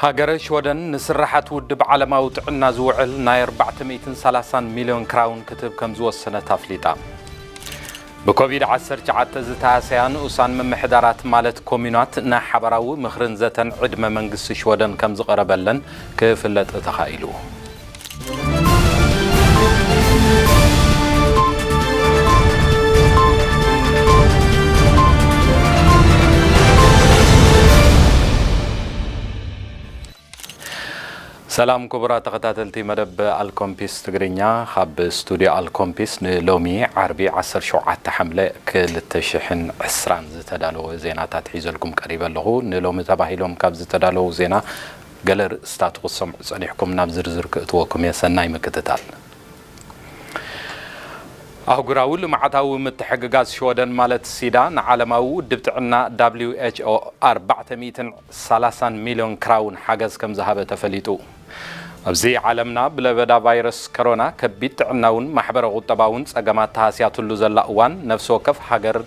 ሃገረ ሽወደን ንስራሓት ውድብ ዓለማዊ ጥዕና ዝውዕል ናይ ኣርባዕተ ሚእትን ሰላሳን ሚልዮን ክራውን ክትህብ ከም ዝወሰነት ኣፍሊጣ። ብኮቪድ ዓሰርተ ትሽዓተ ዝተሃሰያ ንኡሳን ምምሕዳራት ማለት ኮሚናት ናይ ሓባራዊ ምኽርን ዘተን ዕድመ መንግስቲ ሽወደን ከም ዝቐረበለን ክፍለጥ ተኻኢሉ። ሰላም ክቡራት ተኸታተልቲ መደብ ኣልኮምፒስ ትግርኛ፣ ካብ ስቱዲዮ ኣልኮምፒስ ንሎሚ ዓርቢ ዓሰርተ ሸውዓተ ሓምለ ክልተ ሽሕን ዕስራን ዝተዳለወ ዜናታት ሒዘልኩም ቀሪበ ኣለኹ። ንሎሚ ተባሂሎም ካብ ዝተዳለዉ ዜና ገለ ርእስታት ክሰምዑ ጸኒሕኩም፣ ናብ ዝርዝር ክእትወኩም እየ። ሰናይ ምክትታል። ኣህጉራዊ ልምዓታዊ ምትሕግጋዝ ሽወደን ማለት ሲዳ ንዓለማዊ ውድብ ጥዕና ደብሊው ኤች ኦ ኣርባዕተ ሚእትን ሰላሳን ሚልዮን ክራውን ሓገዝ ከም ዝሃበ ተፈሊጡ። ኣብዚ ዓለምና ብለበዳ ቫይረስ ኮሮና ከቢድ ጥዕናውን ማሕበረ ቁጠባውን ጸገማት ተሃስያትሉ ዘላ እዋን፣ ነፍሲ ወከፍ ሃገር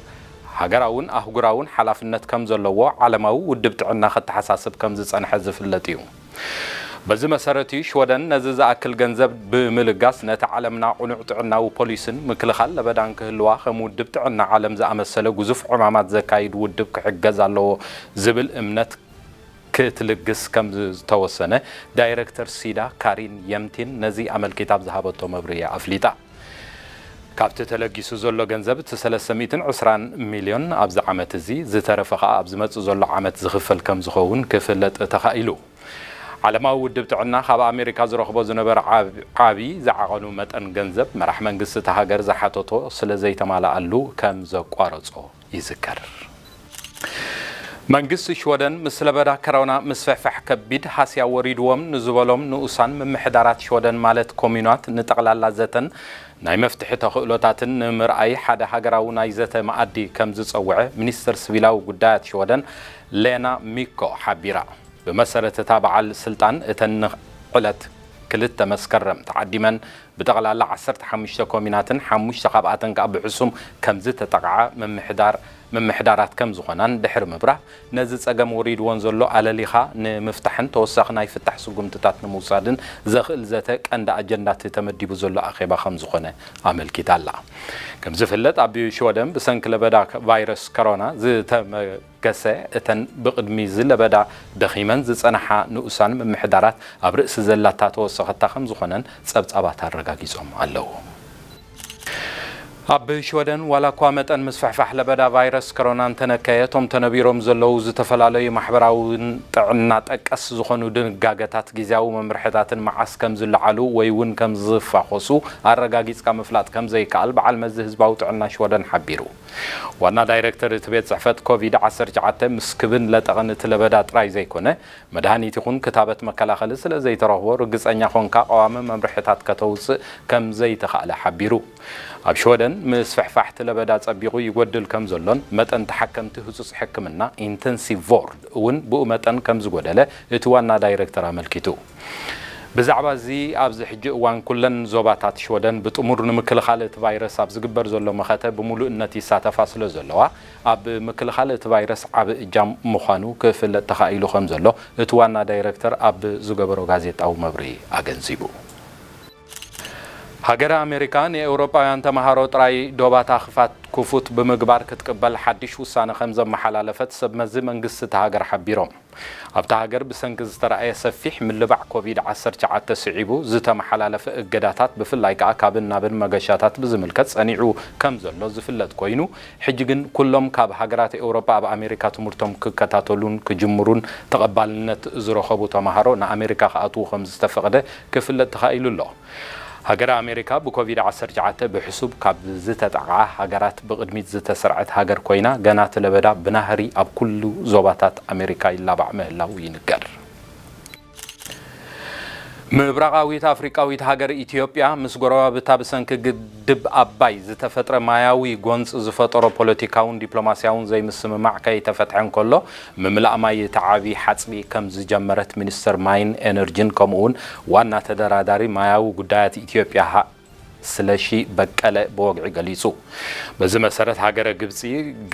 ሃገራውን ኣህጉራውን ሓላፍነት ከም ዘለዎ ዓለማዊ ውድብ ጥዕና ከተሓሳስብ ከም ዝጸንሐ ዝፍለጥ እዩ። በዚ መሰረት እዩ ሽወደን ነዚ ዝኣክል ገንዘብ ብምልጋስ ነቲ ዓለምና ቅኑዕ ጥዕናዊ ፖሊስን ምክልኻል ለበዳን ክህልዋ ከም ውድብ ጥዕና ዓለም ዝኣመሰለ ግዙፍ ዕማማት ዘካይድ ውድብ ክሕገዝ ኣለዎ ዝብል እምነት ክትልግስ ከም ዝተወሰነ ዳይረክተር ሲዳ ካሪን የምቲን ነዚ ኣመልኪታ ኣብ ዝሃበቶ መብርሂ ኣፍሊጣ። ካብቲ ተለጊሱ ዘሎ ገንዘብ እቲ ሰለስተ ሚእትን ዕስራን ሚልዮን ኣብዚ ዓመት እዚ፣ ዝተረፈ ከኣ ኣብ ዝመጽእ ዘሎ ዓመት ዝኽፈል ከም ዝኸውን ክፍለጥ ተኻኢሉ። ዓለማዊ ውድብ ጥዕና ካብ ኣሜሪካ ዝረኽቦ ዝነበረ ዓብ-፣ ዓቢ ዝዓቐኑ መጠን ገንዘብ መራሕ መንግስቲ እታ ሃገር ዝሓተቶ ስለ ዘይተማልኣሉ ከም ዘቋረጾ ይዝከር። መንግስቲ ሽወደን ምስ ለበዳ ከሮና ምስፍሕፋሕ ከቢድ ሃስያ ወሪድዎም ንዝበሎም ንኡሳን ምምሕዳራት ሽወደን ማለት ኮሚናት ንጠቕላላ ዘተን ናይ መፍትሒ ተኽእሎታትን ንምርኣይ ሓደ ሃገራዊ ናይ ዘተ መኣዲ ከም ዝጸውዐ ሚኒስተር ስቪላዊ ጉዳያት ሽወደን ሌና ሚኮ ሓቢራ። ብመሰረት እታ በዓል ስልጣን፣ እተን ንዕለት ክልተ መስከረም ተዓዲመን ብጠቕላላ ዓሰርተ ሓሙሽተ ኮሚናትን ሓሙሽተ ካብኣተን ከኣ ብሕሱም ከም ዝተጠቕዓ ምምሕዳር ምምሕዳራት ከም ዝኾናን ድሕሪ ምብራህ፣ ነዚ ጸገም ወሪድወን ዘሎ ኣለሊኻ ንምፍታሕን ተወሳኺ ናይ ፍታሕ ስጉምትታት ንምውሳድን ዘኽእል ዘተ ቀንዲ ኣጀንዳ እቲ ተመዲቡ ዘሎ ኣኼባ ከም ዝኾነ ኣመልኪታ ኣላ። ከም ዝፍለጥ፣ ኣብ ሽወደን ብሰንኪ ለበዳ ቫይረስ ኮሮና ዝተመ ገሰ እተን ብቕድሚ እዚ ለበዳ ደኺመን ዝጸንሓ ንኡሳን ምምሕዳራት ኣብ ርእሲ ዘላታ ተወሰኸታ ከም ዝኾነን ጸብጻባት ኣረጋጊጾም ኣለዉ። ኣብ ሽወደን ዋላ እኳ መጠን ምስፍሕፋሕ ለበዳ ቫይረስ ኮሮና እንተነከየ፣ እቶም ተነቢሮም ዘለዉ ዝተፈላለዩ ማሕበራውን ጥዕና ጠቀስ ዝኾኑ ድንጋገታት ግዝያዊ መምርሕታትን መዓስ ከም ዝለዓሉ ወይ እውን ከም ዝፋኾሱ ኣረጋጊጽካ ምፍላጥ ከም ዘይከኣል በዓል መዚ ህዝባዊ ጥዕና ሽወደን ሓቢሩ። ዋና ዳይረክተር እቲ ቤት ጽሕፈት ኮቪድ ዓሰርተ ትሽዓተ ምስ ክብን ለጠቕን እቲ ለበዳ ጥራይ ዘይኮነ፣ መድሃኒት ይኹን ክታበት መከላኸሊ ስለ ዘይተረኽቦ፣ ርግጸኛ ኾንካ ቀዋሚ መምርሕታት ከተውጽእ ከም ዘይተኻእለ ሓቢሩ። ኣብ ሽወደን ምስፍሕፋሕ እቲ ለበዳ ጸቢቑ ይጎድል ከም ዘሎን መጠን ተሓከምቲ ህጹጽ ሕክምና፣ ኢንተንሲቭ ቮርድ፣ እውን ብኡ መጠን ከም ዝጎደለ እቲ ዋና ዳይረክተር ኣመልኪቱ። ብዛዕባ እዚ ኣብዚ ሕጂ እዋን ኩለን ዞባታት ሽወደን ብጥሙር ንምክልኻል እቲ ቫይረስ ኣብ ዝግበር ዘሎ መኸተ ብምሉእነት ይሳተፋ ስለ ዘለዋ፣ ኣብ ምክልኻል እቲ ቫይረስ ዓቢ እጃም ምዃኑ ክፍለጥ ተኻኢሉ ከም ዘሎ እቲ ዋና ዳይረክተር ኣብ ዝገበሮ ጋዜጣዊ መብርሂ ኣገንዚቡ። ሃገረ ኣሜሪካ ንኤውሮጳውያን ተመሃሮ ጥራይ ዶባታ ክፋት ክፉት ብምግባር ክትቅበል ሓድሽ ውሳነ ከም ዘመሓላለፈት ሰብ መዚ መንግስቲ እታ ሃገር ሓቢሮም። ኣብታ ሃገር ብሰንኪ ዝተራእየ ሰፊሕ ምልባዕ ኮቪድ ዓሰርተ ትሽዓተ ስዒቡ ዝተመሓላለፈ እገዳታት፣ ብፍላይ ከኣ ካብን ናብን መገሻታት ብዝምልከት ጸኒዑ ከም ዘሎ ዝፍለጥ ኮይኑ፣ ሕጂ ግን ኩሎም ካብ ሃገራት ኤውሮጳ ኣብ ኣሜሪካ ትምህርቶም ክከታተሉን ክጅምሩን ተቐባልነት ዝረኸቡ ተመሃሮ ንኣሜሪካ ክኣትዉ ከም ዝተፈቕደ ክፍለጥ ተኻኢሉ ኣሎ። ሃገረ ኣሜሪካ ብኮቪድ ዓሰርተ ትሽዓተ ብሕሱብ ካብ ዝተጠቕዓ ሃገራት ብቕድሚት ዝተሰርዐት ሃገር ኮይና፣ ገና እቲ ለበዳ ብናህሪ ኣብ ኩሉ ዞባታት ኣሜሪካ ይላባዕ ምህላዉ ይንገር። ምብራቓዊት ኣፍሪቃዊት ሃገር ኢትዮጵያ፣ ምስ ጎረባብታ ብሰንኪ ግድብ ኣባይ ዝተፈጥረ ማያዊ ጎንጺ ዝፈጠሮ ፖለቲካውን ዲፕሎማስያውን ዘይምስምማዕ ከይተፈትሐ እንከሎ፣ ምምላእ ማይ እቲ ዓቢ ሓጽቢ ከም ዝጀመረት ሚኒስተር ማይን ኤነርጂን ከምኡውን ዋና ተደራዳሪ ማያዊ ጉዳያት ኢትዮጵያ ሃ-፣ ስለሺ በቀለ ብወግዒ ገሊጹ። በዚ መሰረት ሃገረ ግብጺ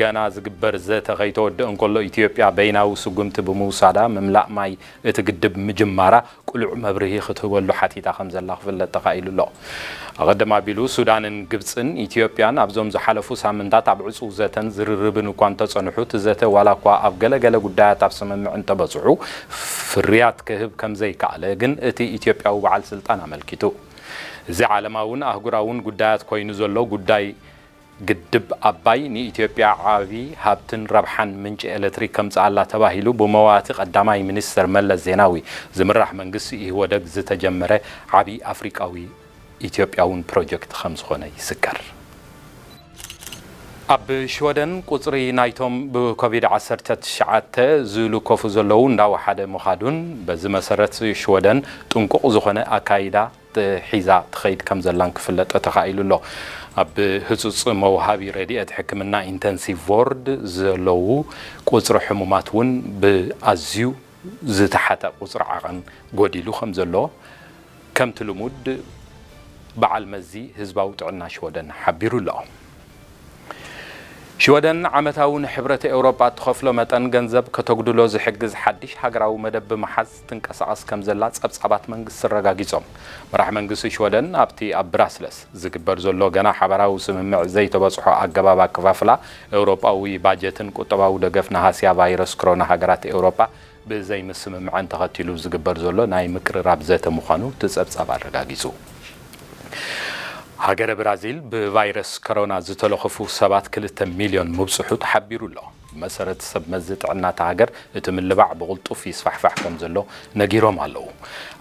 ገና ዝግበር ዘተ ከይተወድእ እንከሎ ኢትዮጵያ በይናዊ ስጉምቲ ብምውሳዳ ምምላእ ማይ እቲ ግድብ ምጅማራ ቅሉዕ መብርሂ ክትህበሉ ሓቲታ ከም ዘላ ክፍለጥ ተኻኢሉ ኣሎ። ኣቐድም ኣቢሉ ሱዳንን ግብጽን ኢትዮጵያን ኣብዞም ዝሓለፉ ሳምንታት ኣብ ዕጹው ዘተን ዝርርብን እኳ እንተጸንሑ እቲ ዘተ ዋላ እኳ ኣብ ገለ ገለ ጉዳያት ኣብ ስምምዕ እንተበጽሑ ፍርያት ክህብ ከም ዘይከኣለ ግን እቲ ኢትዮጵያዊ በዓል ስልጣን ኣመልኪቱ። እዚ ዓለማውን ኣህጉራውን ጉዳያት ኮይኑ ዘሎ ጉዳይ ግድብ ኣባይ ንኢትዮጵያ ዓቢ ሃብትን ረብሓን ምንጪ ኤለትሪክ ከምጽኣላ ተባሂሉ ብመዋቲ ቀዳማይ ሚኒስተር መለስ ዜናዊ ዝምራሕ መንግስቲ ኢህወደግ ዝተጀመረ ዓቢ ኣፍሪቃዊ ኢትዮጵያውን ፕሮጀክት ከም ዝኾነ ይዝከር። ኣብ ሽወደን ቁጽሪ ናይቶም ብኮቪድ ዓሰርተ ትሽዓተ ዝልከፉ ዘለዉ እንዳወሓደ ምኻዱን በዚ መሰረት ሽወደን ጥንቁቕ ዝኾነ ኣካይዳ ሒዛ ትኸይድ ከም ዘላን ክፍለጥ ተኻኢሉ ኣሎ። ኣብ ህጹጽ መውሃቢ ረድኤት ሕክምና ኢንተንሲቭ ዎርድ ዘለዉ ቁጽሪ ሕሙማት እውን ብኣዝዩ ዝተሓተ ቁጽሪ ዓቐን ጎዲሉ ከም ዘሎ ከምቲ ልሙድ በዓል መዚ ህዝባዊ ጥዕና ሽወደን ሓቢሩ ኣሎ። ሽወደን ዓመታዊ ንሕብረት ኤውሮጳ እትኸፍሎ መጠን ገንዘብ ከተጉድሎ ዝሕግዝ ሓድሽ ሃገራዊ መደብ ብምሓዝ ትንቀሳቐስ ከም ዘላ ጸብጻባት መንግስቲ ኣረጋጊጾም። መራሕ መንግስቲ ሽወደን ኣብቲ ኣብ ብራስለስ ዝግበር ዘሎ ገና ሓባራዊ ስምምዕ ዘይተበጽሖ ኣገባብ ኣከፋፍላ ኤውሮጳዊ ባጀትን ቁጠባዊ ደገፍ ንሃስያ ቫይረስ ክሮና ሃገራት ኤውሮጳ ብዘይምስምምዐን ተኸቲሉ ዝግበር ዘሎ ናይ ምቅርራብ ዘተ ምዃኑ እቲ ጸብጻብ ኣረጋጊጹ። ሃገረ ብራዚል ብቫይረስ ኮሮና ዝተለኸፉ ሰባት ክልተ ሚልዮን ምብጽሑ ተሓቢሩ ኣሎ። ብመሰረት ሰብ መዚ ጥዕና እታ ሃገር እቲ ምልባዕ ብቕልጡፍ ይስፋሕፋሕ ከም ዘሎ ነጊሮም ኣለዉ።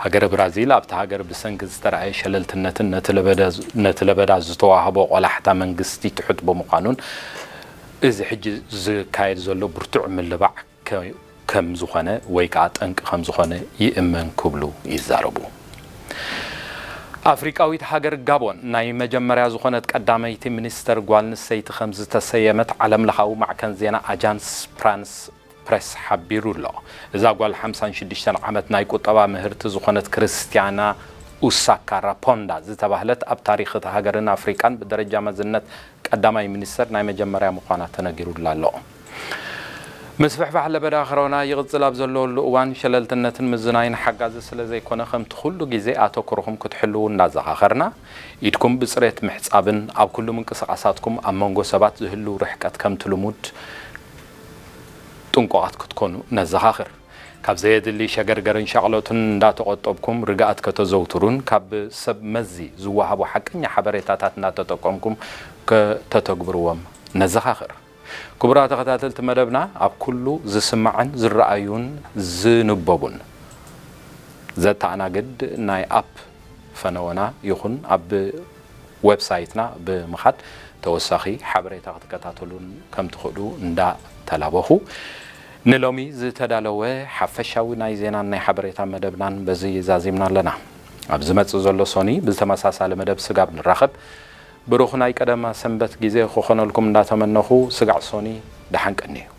ሃገረ ብራዚል ኣብታ ሃገር ብሰንኪ ዝተረኣየ ሸለልትነትን ነቲ ለበዳ ነቲ ለበዳ ዝተዋህቦ ቆላሕታ መንግስቲ ትሑት ብምዃኑን እዚ ሕጂ ዝካየድ ዘሎ ብርቱዕ ምልባዕ ከም ዝኾነ ወይ ከዓ ጠንቂ ከም ዝኾነ ይእመን ክብሉ ይዛረቡ። ኣፍሪቃዊት ሃገር ጋቦን ናይ መጀመርያ ዝኾነት ቀዳመይቲ ሚኒስተር ጓል ኣንስተይቲ ከም ዝተሰየመት ዓለምለኻዊ ማዕከን ዜና ኣጃንስ ፍራንስ ፕሬስ ሓቢሩ ኣሎ። እዛ ጓል ሓምሳን ሽዱሽተን ዓመት ናይ ቁጠባ ምህርቲ ዝኾነት ክርስቲያና ኡሳካ ራፖንዳ ዝተባህለት ኣብ ታሪኽ እታ ሃገርን ኣፍሪቃን ብደረጃ መዝነት ቀዳማይ ሚኒስተር ናይ መጀመርያ ምዃና ተነጊሩላ ኣሎ። ምስፍሕፋሕ ለበዳ ኮሮና ይቕጽል ኣብ ዘለወሉ እዋን ሸለልትነትን ምዝናይን ሓጋዚ ስለ ዘይኮነ ከምቲ ኩሉ ግዜ ኣተኩሮኹም ክትሕልዉ እናዘኻኸርና ኢድኩም ብጽሬት ምሕጻብን ኣብ ኩሉ ምንቅስቓሳትኩም ኣብ መንጎ ሰባት ዝህልው ርሕቀት ከምቲ ልሙድ ጥንቁቓት ክትኮኑ ነዘኻኽር። ካብ ዘየድሊ ሸገርገርን ሻቕሎትን እንዳተቖጠብኩም ርግኣት ከተዘውትሩን ካብ ሰብ መዚ ዝወሃቡ ሓቀኛ ሓበሬታታት እንዳተጠቀምኩም ከተተግብርዎም ነዘኻኽር። ክቡራት ተኸታተልቲ መደብና ኣብ ኩሉ ዝስማዕን ዝረኣዩን ዝንበቡን ዘተኣናግድ ናይ ኣፕ ፈነወና ይኹን ኣብ ዌብሳይትና ብምኻድ ተወሳኺ ሓበሬታ ክትከታተሉን ከም ትኽእሉ እንዳተላበኹ ንሎሚ ዝተዳለወ ሓፈሻዊ ናይ ዜናን ናይ ሓበሬታ መደብናን በዚ ዛዚምና ኣለና። ኣብ ዝመጽእ ዘሎ ሶኒ ብዝተመሳሳሊ መደብ ስጋብ ንራኸብ ብሩኽ ናይ ቀደማ ሰንበት ግዜ ክኾነልኩም እንዳተመነኹ ስጋዕ ሶኒ ደሓን ቀንዩ።